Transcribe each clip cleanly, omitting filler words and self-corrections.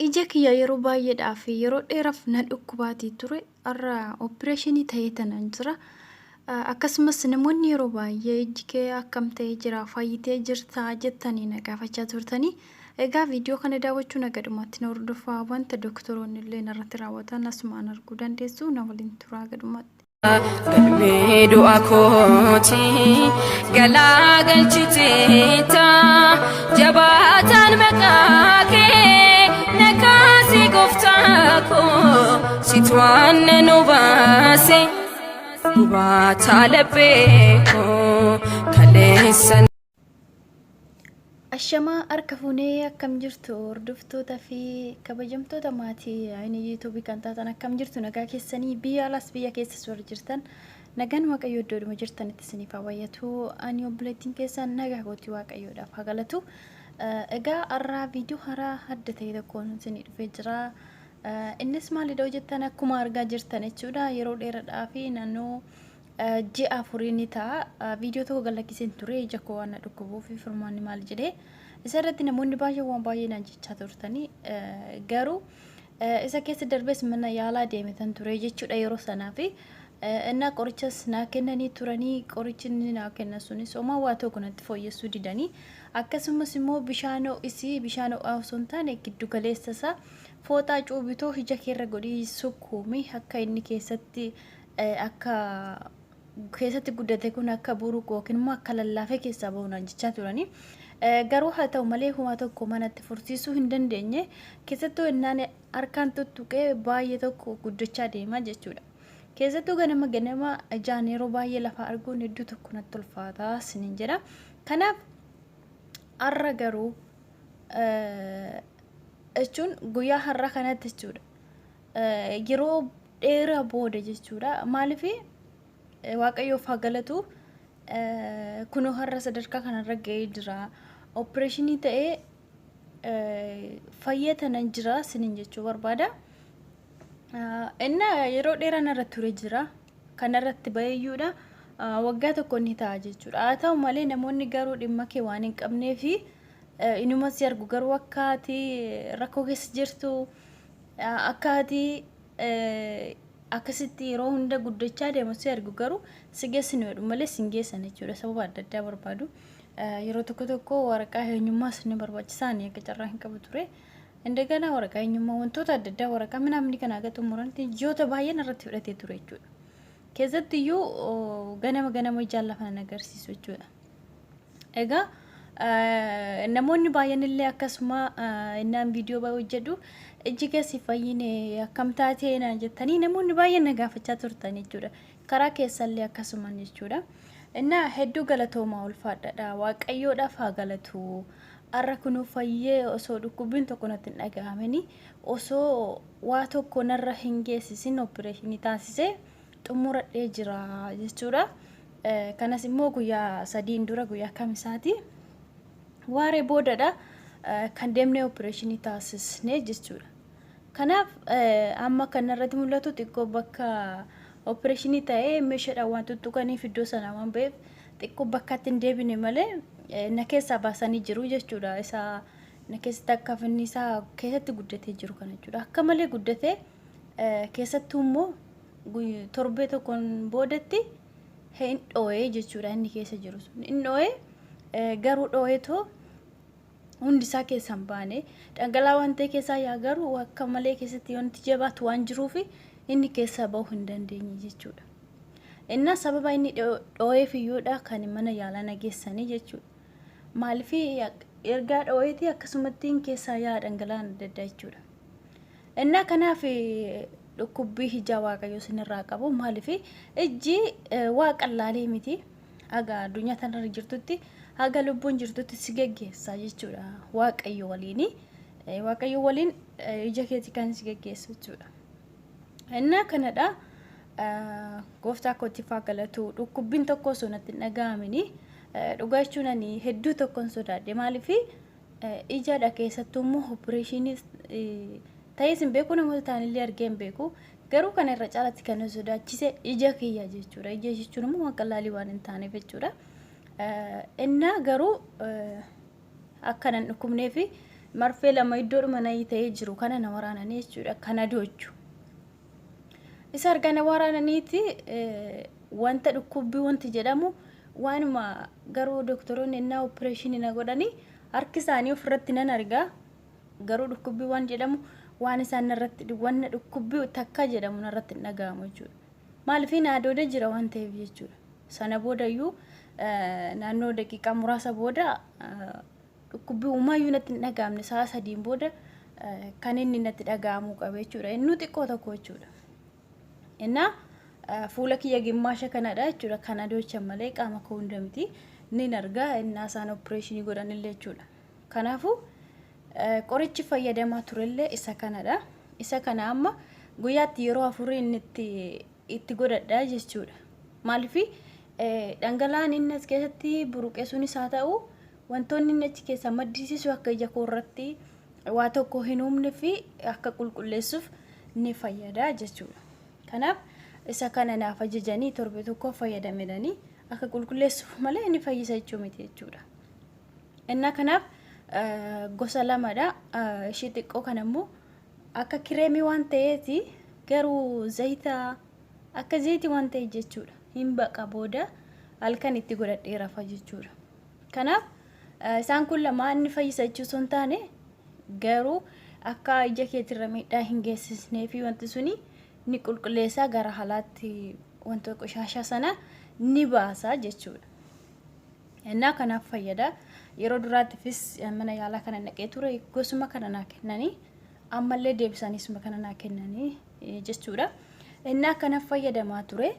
Ija kiyya yeroo baay'eedhaaf yeroo dheeraaf na dhukkubaatii ture har'a opereeshinii ta'ee tanan jira. Akkasumas namoonni yeroo baay'ee ijji kee akkam ta'ee jira fayyitee jirtaa jettanii na gaafachaa turtanii. Egaa viidiyoo kana daawwachuun haga dhumaatti na hordofaa wanta doktoroonni illee narratti raawwatan asumaan arguu dandeessu na waliin turaa haga dhumaatti. Galmee du'a kooti galaa galchiteeta jabaataan maqaa kee na kaase gooftaa koo situ waan nu baase gubaataa laphee koo kaleessa. Ashamaa harka fuunee akkam jirtu hordoftoota fi kabajamtoota maatii ayinii yuutuubii kan taatan akkam jirtu nagaa keessanii biyya alaas biyya keessas warri jirtan nagaan waaqayyo iddoodhuma jirtanitti isiniif haa baay'atu ani obboleettiin keessan nagaa kootii waaqayyoodhaaf haa galatu egaa har'aa viidiyoo haaraa adda ta'e tokkoon isinii dhufee jira innis maalidha jettan akkuma argaa jirtan jechuudha yeroo dheeraadhaa fi naannoo Ji'a afurii ni ta'a. Viidiyoo tokko gad lakkiseen ture ija koo waan na dhukkubuuf furmaanni maal jedhee. Isa irratti namoonni baay'een waan baay'ee naan jechaa turtanii garuu isa keessa darbees mana yaalaa deemetan ture jechuudha yeroo sanaa fi innaa qorichas naa kennanii turanii qorichi inni naa kennan sunis homaa waa tokko natti fooyyessuu didanii akkasumas immoo bishaan ho'isii bishaan ho'aa osoo hin taane giddu galeessa isaa fooxaa cuubitoo ija keerra godhii sukkuumi akka inni keessatti akka keessatti guddate kun akka buruqu yookiin immoo akka lallaafee keessaa bahu naan jechaa turanii. Garuu haa ta'u malee humaa tokko manatti fursiisuu hin dandeenye. Keessattuu innaan harkaan tuttuqee baay'ee tokko guddachaa deema jechuudha. Keessattuu ganama ganama ijaan yeroo baay'ee lafa arguun hedduu tokko natti ulfaata sinin jedha. Kanaaf har'a garuu jechuun guyyaa har'a kanatti jechuudha. Yeroo dheeraa booda jechuudha. Maaliif waaqayyoof haa galatu kunoo har'a sadarkaa kanarra ga'ee jira. Opereeshinii ta'ee fayyee tanan jira sinin jechuu barbaada. Inna yeroo dheeraa narra ture jira. Kanarratti baheeyyuudha. Waggaa tokko ni ta'a jechuudha. Haa ta'u malee namoonni garuu dhimma kee waan hin qabneefi inuma si argu garuu akka ati rakkoo keessa jirtu Akka ati akkasitti yeroo hunda guddachaa deemu si argu garuu si geessinu jedhu malee si hin geessan jechuudha. Sababa adda addaa barbaadu. Yeroo tokko tokko waraqaa eenyummaas ni barbaachisaa ani akka carraa hin qabu ture. Indagana waraqaa eenyummaa wantoota adda addaa waraqaa minaamni kana haga xumuranitti ji'oota baay'een irratti fudhatee ture jechuudha. Keessatti iyyuu ganama ganama ijaan lafa nan agarsiisu jechuudha. Egaa namoonni baay'een illee akkasuma innaan viidiyoo baay'ee hojjedhu ijji keessi fayyine akkam taatee naan jettanii namoonni baay'een na gaafachaa turtan jechuudha. Karaa keessallee akkasuma jechuudha. Innaa hedduu galatoomaa ulfaadhadha. Waaqayyoodhaaf haa galatu. Har'a kunuu fayyee osoo dhukkubbiin tokko natti hin dhaga'amini osoo waa tokko narra hin geessisin opereeshinii taasisee xumuradhee jira jechuudha. Kanas immoo guyyaa sadiin dura guyyaa kamisaati. Waaree boodadha kan deemnee opereeshinii taasisne jechuudha. Kanaaf amma kan irratti mul'atu xiqqoo bakka opereeshinii ta'ee meeshaadhaan waan tuttuqaniif iddoo sana waan ba'eef xiqqoo bakkatti hin deebine malee na keessaa baasanii jiru jechuudha. Isa na keessatti akka finniisaa keessatti guddatee jiru kana jechuudha. Akka malee guddatee keessattuu immoo torbee tokkoon boodatti hin dhoo'ee jechuudha inni keessa jiru sun hin dhoo'ee garuu dhoo'eetoo hundi isaa keessa hin baane dhangala'aa waan ta'e keessaa yaa garuu akka malee keessatti wanti jabaatu waan jiruuf inni keessaa bahuu hin dandeenye jechuudha. Innaa sababa inni dhoo'eef iyyuudha kan mana yaalaa na geessanii jechuudha. Maaliif ergaa dhoo'eeti akkasumatti keessaa yaa dhangala'aan adda addaa jechuudha. Innaa kanaaf dhukkubbii ijaa waaqayyo isinirraa qabu maaliif ijji waa qallaalee miti haga addunyaa tanarra jirtutti haga lubbuun jirtutti si geggeessa jechuudha waaqayyo waliini waaqayyo waliin ija keeti kan si geggeessu jechuudha. Innaa kanadha gooftaa kootiif haa galatu dhukkubbiin tokko osoo natti hin dhaga'amini dhugaa jechuun ani hedduu tokkon sodaadhe maaliif Ijaadha keessattuu immoo opereeshinii ta'ees hin beeku namoota ta'anillee argee hin beeku. Garuu kana irra caalatti kan na sodaachise ija kiyya jechuudha. Ija jechuun immoo waan qallaalii waan hin taaneef jechuudha. Innaa garuu akka nan dhukkubnee fi Marfee lama iddoodhuma na ta'ee jiru kana na waraananii jechuudha. Kana doochu. Isa erga na waraananiiti wanta dhukkubbii wanti jedhamu waanuma garuu doktoroonni innaa opereeshinii na godhanii harki isaanii ofirratti nan argaa. Garuu dhukkubbii waan jedhamu waan isaan narratti wanna dhukkubbii takka jedhamu narratti hin dhaga'amu jechuudha. Maaliif na dooda jira waan ta'eef jechuudha. Sana boodayyuu naannoo daqiiqaa muraasa booda dhukkubbii uumaayyuu natti hin dhaga'amne sa'a sadiin booda kan inni natti dhaga'amuu qabe jechuudha. Innuu xiqqoo tokko jechuudha. Innaa fuula kiyya gimmaasha kanadha jechuudha. Kana doochan malee qaama koo hunda miti. Nin argaa innaa isaan opereeshinii godhanillee jechuudha. Kanaafuu qorichi fayyadamaa turellee isa kanadha. Isa kana amma guyyaatti yeroo afurii inni itti godhadha jechuudha. Maaliif dhangala'aan inni as keessatti buruqe sunis haa ta'u wantoonni inni achi keessaa maddisiisu akka ija koo irratti waa tokko hin uumne fi akka qulqulleessuuf ni fayyada jechuudha. Kanaaf isa kana naaf ajajanii torbe tokko fayyadamedhanii akka qulqulleessuuf malee ni fayyisa jechuu miti jechuudha. Innaa kanaaf gosa lamadha. Ishii xiqqoo kana immoo akka kireemii waan ta'eeti garuu zayita akka zayitii waan ta'e jechuudha. Hin baqa booda halkan itti godhadhee rafa jechuudha. Kanaaf isaan kun lamaan ni fayyisa jechuu osoo hin taane garuu akka ija keetirra miidhaa hin geessisnee fi wanti suni ni qulqulleessaa gara halaatti wanta qoshaashaa sana ni baasa jechuudha. Innaa kanaaf fayyada. Yeroo duraattifis mana yaalaa kana naqee ture gosuma kana naa kennanii ammallee deebisaniisuma kana naa kennanii jechuudha. Innaa kanaaf fayyadamaa ture.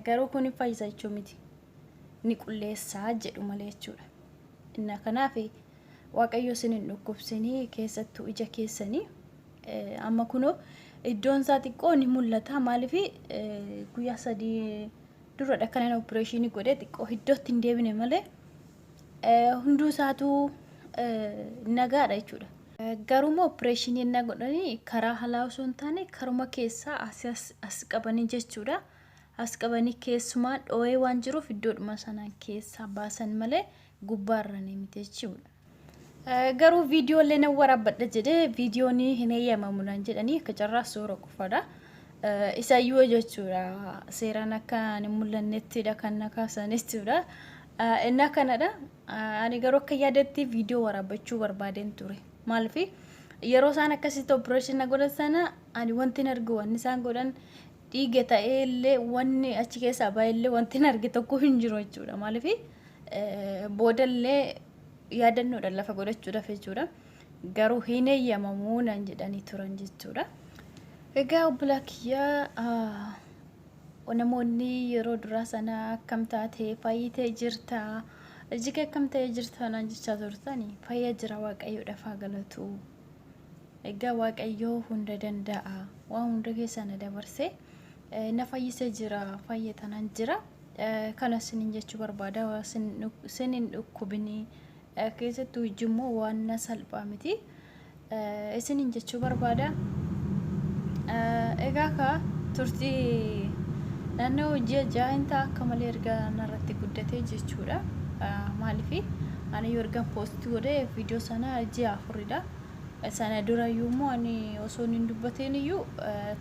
Garuu kun fayyisa jechuu miti. Ni qulleessaa jedhu malee jechuudha. Innaa kanaaf Waaqayyo isin hin dhukkubsinii keessattuu ija keessanii. Amma kunoo iddoon isaa xiqqoo ni mul'ata. Maaliif guyyaa sadii duradha kanan opereeshinii godhee xiqqoo iddootti hin deebine malee hunduu isaatu nagaadha jechuudha. Garuu opereeshinii inni godhanii karaa halaa osoo hin taane karuma keessaa as qabanii jechuudha. As qabanii keessumaan dhoo'ee waan jiruuf iddoodhuma sanaan keessaa baasan malee gubbaarra ni miti jechuudha. Garuu viidiyoo illee nan waraabbadha jedhee viidiyoon hin eeyyamamu naan jedhanii akka carraa suura qofaadha. Isayyuu jechuudha seeraan akka hin mul'annettidha kan na kaasan jechuudha. Innaa kanadha. Ani garuu akka yaadatti viidiyoo waraabbachuu barbaadeen ture. Maaliif yeroo isaan akkasitti opereeshinii na godhan sana ani wanti hin argu wanni isaan godhan dhiiga ta'ee illee wanni achi keessaa ba'e illee wanti hin arge tokko hin jiru jechuudha. Maaliif boodallee yaadannoodhaan lafa godhachuudhaaf jechuudha. Garuu hin eeyyamamuu naan jedhanii turan jechuudha. Egaa obbolaa kiyyaa namoonni yeroo duraa sana akkam taate fayyitee jirta iji kee akkam ta'ee jirta naan jechaa turtani fayya jira waaqayyoodhaaf haa galatu. Egaa waaqayyoo hunda danda'a waan hunda keessa na dabarsee na fayyisee jira fayya tanan jira. Kana isinin jechuu barbaada isin hin dhukkubinii keessattuu ijji immoo waan na salphaa miti isinin jechuu barbaada. Egaa ka turtii naannoo ji'a ja'a hin ta'a akka malee erga narratti guddatee jechuudha. Maaliif ani yoo ergan poost godhee viidiyoo sana ji'a afuridha. Sana durayyuu immoo ani osoo hin dubbateen iyyuu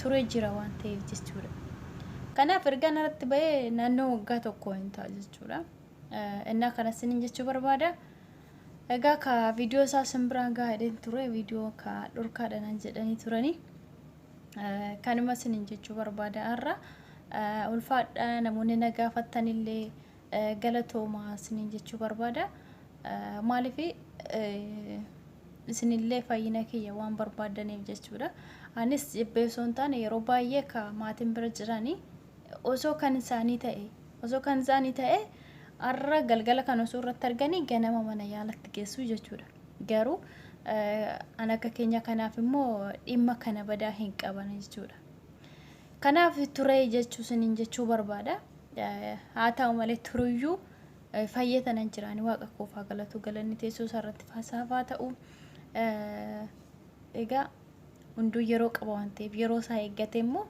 turee jira waan ta'eef jechuudha. Kanaaf erga narratti ba'ee naannoo waggaa tokko hin ta'a jechuudha. Innaa kana isinin jechuu barbaada. Egaa ka viidiyoo isaa isin biraan gahaa jedheen ture viidiyoo ka dhorkaadha naan jedhanii turanii. Kanuma isinin jechuu barbaada har'a. Ulfaadha namoonni na gaafattanillee galatoomaa isinin jechuu barbaada. Maaliif isinillee fayyina kiyya waan barbaadaniif jechuudha. Anis jibbee osoo hin taane yeroo baay'ee ka maatiin bira jiranii osoo kan isaanii ta'e osoo kan isaanii ta'e har'a galgala kan osoo irratti arganii ganama mana yaalatti geessu jechuudha. Garuu an akka keenya kanaaf immoo dhimma kana badaa hin qaban jechuudha. Kanaaf turee jechuu isiniin jechuu barbaada. Haa ta'u malee turuyyuu fayya tanan jiraani waaqa koof haa galatu galanni teessoo isaa irratti faasaaf haa ta'u. Egaa hunduu yeroo qaba waan ta'eef yeroo isaa eeggate immoo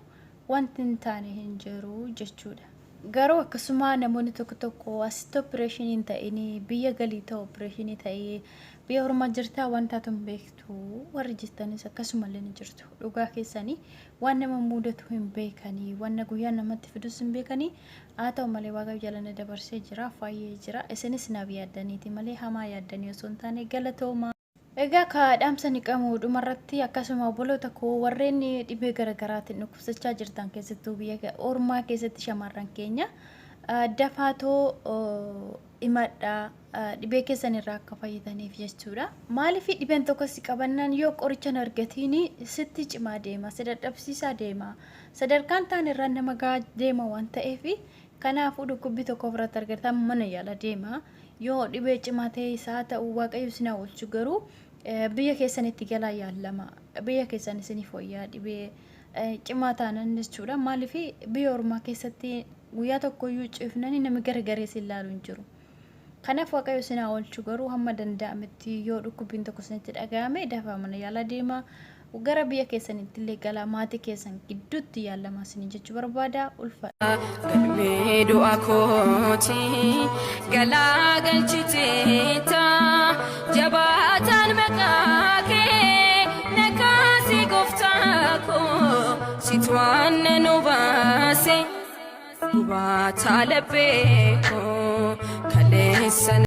wanti hin taane hin jiru jechuudha. Garuu akkasuma namoonni tokko tokko asitti opereeshinii hin ta'in biyya galii ta'u opereeshinii ta'ee biyya ormaa jirtaa waan taatu hin beektu warri jirtanis akkasumallee ni jirtu. Dhugaa keessanii waan nama mudatu hin beekanii, waan guyyaa namatti fidus hin beekanii. Haa ta'u malee Waaqayyo jala na dabarsee jira, faayyee jira. Isinis naaf yaaddaniiti malee hamaa yaaddanii osoo hin taane, galatooma. Egaa ka dhaamsa ni qabu dhumarratti, akkasuma obboloota koo warreen dhibee garaagaraatiin dhukkubsachaa jirtan, keessattuu biyya ormaa keessatti shamarran keenya, dafaatoo himadhaa dhibee keessan irraa akka fayyadaniif jechuudha. Maaliif dhibeen tokko si qabannaan yoo qoricha hin argatiin sitti cimaa deema, si dadhabsiisaa deema. Sadarkaan taan irraa nama gahaa deema waan ta'eef, kanaafuu dhukkubbii tokko ofirratti argatan mana yaala deema. Yoo dhibee cimaa ta'e isaa ta'u, Waaqayyo isin haa oolchu, garuu biyya keessanitti galaa yaallama. Biyya keessan isiniif wayyaa dhibee cimaa taanan jechuudha. Maaliif biyya ormaa keessatti guyyaa tokkoyyuu ciifnanii namni gargaree isin ilaalu hin jiru. Kanaaf Waaqayyo isin haa oolchu, garuu hamma danda'ametti yoo dhukkubbiin tokko isinitti dhaga'ame dafaa mana yaala deema. Gara biyya keessanitti illee galaa maatii keessan gidduutti yaalamaa isin jechuu barbaada. Ulfa. Galmee du'a kooti galaa galchiteeta, jabaataan maqaa kee na kaase, gooftaa koo situ waan nu baase, gubaataa laphee koo kaleessa.